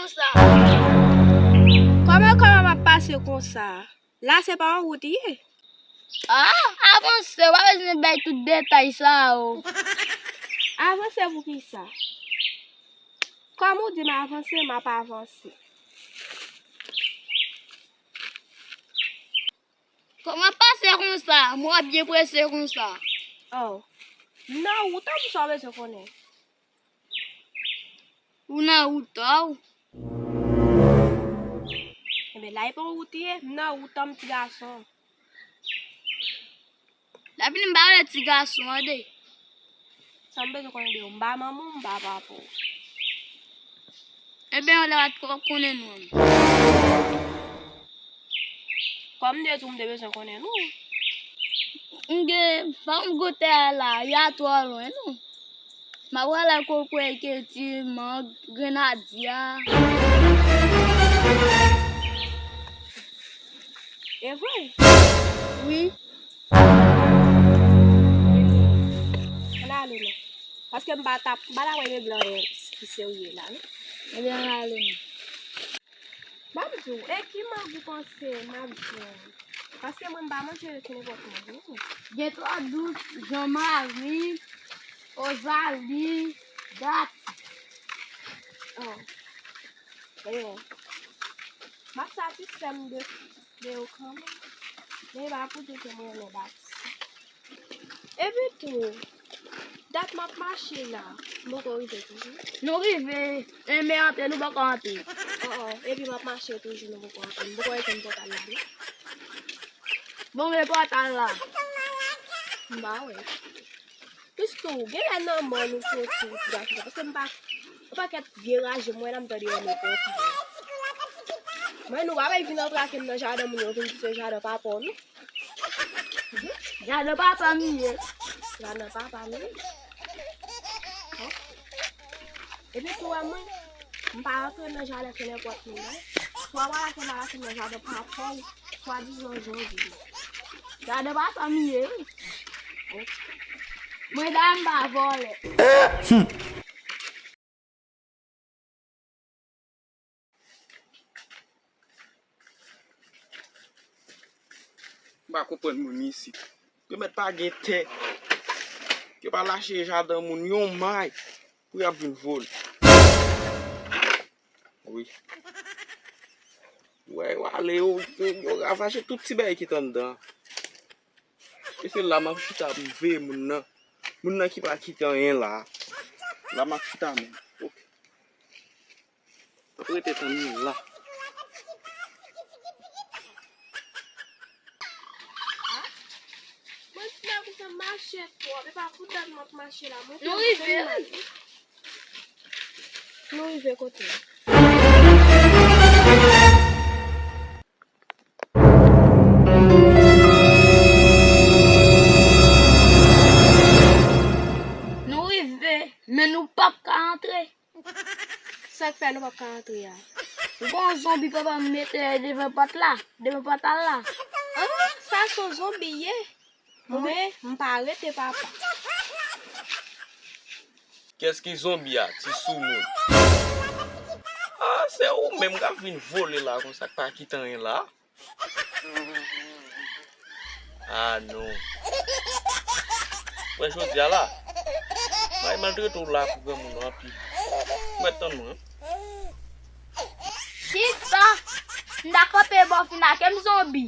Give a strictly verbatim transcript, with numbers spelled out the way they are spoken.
Konsa. Kòman, kòman m ap pase konsa? La se pa yon wout ye. Ah, avanse, w pa bezwen bay tout detay sa yo. Avanse pou ki sa? Kòm ou di m avanse, m ap avanse. Kòman pase konsa? Mwen ap byen prese konsa. Oh, m nan wout an, pou sa w bezwen konnen. Ou nan wout an? Ebyen, la e pa yon wout ye, m nan wout an, m ti gason. Lapini m pa vle ti gason an de. Sa m bezwen konnen de ou? M pa manman w, m pa papa w. Ebyen, yon lè w pa t ko konnen non. Kòm m te di w, m te bezwen konnen non. M gen, fò m goute a la, y a twò lwen non. M ap rale kokoye, keti, mang, grenadya. E vre? Wi. Ann ale non. Paske m pa t ap, m pa t ap wè regle anyen ki serye la non. Ebyen, ann ale non. Ban m di w, e ki mang ou panse m ap jwenn? Paske mwen m pa manje nenpòt mang non. Gen twò dous, Jan Mari, Ozali, dat. Oh. Ebyen, m ap satisfè m de, de yo kanmenm. Men e pa pou di ke mwen renmen dat. Epi tou, dat m ap mache la, m poko rive toujou. Nou rive, men antre, nou poko antre. Oh, oh, epi m ap mache toujou, nou poko antre. M poko wè ke m pòtal la non. Bon, men pòtal la. M pa wè. Plis tou, genlè nan mòn ou soti, ou ti gason, paske m pa, yon pakèt vye raje, m wè la m tande yo nenpòt. Mwen, nou pa bay vin antrake m nan jaden moun yo, vin di se jaden papa w non. Jaden papa m ye. Jaden papa m ye. Epi tou, wè mwen, m pa rantre nan jaden ke nenpòt moun non. Swa w al ak mwen al nan jaden papa w, swadizan Jodi. Jaden papa m ye wi. Mwen dayè m pa vòlè. M pa konprann moun isit. Yo mèt pa gen tè. Yo pa lache jaden moun yon may pou y ap vin vole. Wi. Wè, yo ale, yo, yo, yo ravaje tout ti bagay ki t anndan. E se la m ap chita pou m veye moun nan. Moun nan ki pa kite anyen la. La m ap chita menm. Ok. M ap rete tann li la. Mwen di la konsa mache twòp, e pa pou dat m ap mache la. Mwen Nou rive, wi. Nou rive kote? Nou rive, men nou p ap ka antre. Sa k fè nou p ap ka antre a? Ou gon zonbi papa m mete devan pòt la, devan pòtal la. Ah, sa se yon zonbi ye. Mwen, m pa rete papa. Kiyès ki zonbi a, ti soumoun? Ah, se ou menm k ap vin vole la konsa k pa kite anyen la. Ah non. Mwen jodi a la, m al maltrete w la pou granmoun anpil. Mwen tann mwen. Kisa? M ta kanpe bò fin ak m zonbi.